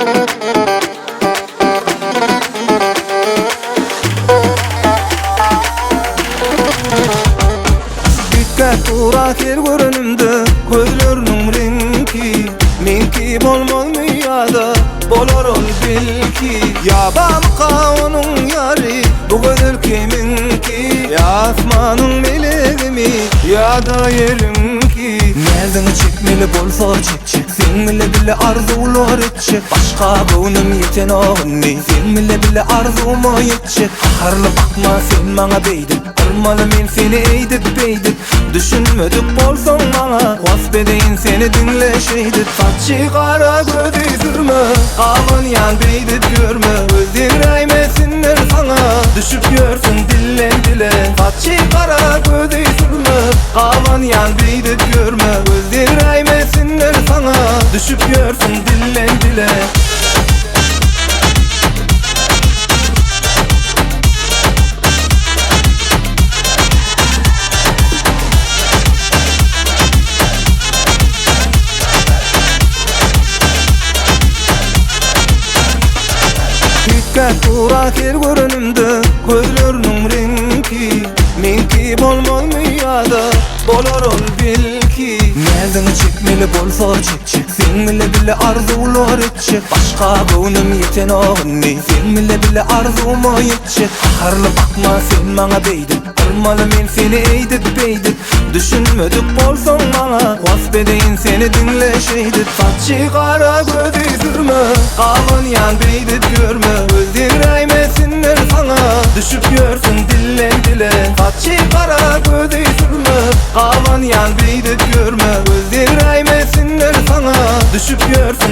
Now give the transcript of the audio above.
Üýtgäp dur-a her görenimde Gözleriniň reňki Meňki bolmazmy ýa-da Bolar ol belki Ýa barmyka onuň ýary Bu gözel kimiňki Ýa asmanyň melegimi Ýa-da ýeriňki Näziňi çekmeli bolsa çek çek Seň bile bile arzuwlar etjek Başga göwnüm ýetenok indi Seň bile bile arzuwma ýetjek Gaharly bakma sen maňa beýdip Gyrmaly men seni eýdip beýdip Düşünmedik bolsaň maňa Wasp edeýin seni diňle şeýdip Saçy gara gözi sürme Gabanýan beýdip ýörme Göz degräýmesinler saňa Düşüp ýörsüň dilden dile Saçy gara gözi sürme Gabanýan beýdip ýörme Göz degräýmesinler saňa Düşüp ýörsüň dilden dile. Üýtgäp dur-a her görenimde Gözleriniň reňki Meňki bolmazmy ýa-da Bolar ol belki Näziňi çekmeli bolsa çek çek Seň bile bile arzuwlar etjek Başga göwnüm ýetenok indi Seň bile bile arzuwma ýetjek Gaharly bakma sen maňa beýdip Gyrmaly men seni eýdip beýdip Düşünmedik bolsaň maňa Wasp edeýin seni diňle şeýdip Saçy gara gözi sürme Gabanýan beýdip ýörme Göz degräýmesinler saňa Düşüp ýörsüň dilden dile Saçy gara gözi sürme Gabanýan beýdip ýörme Göz degräýmesinler saňa Düşüp ýörsüň.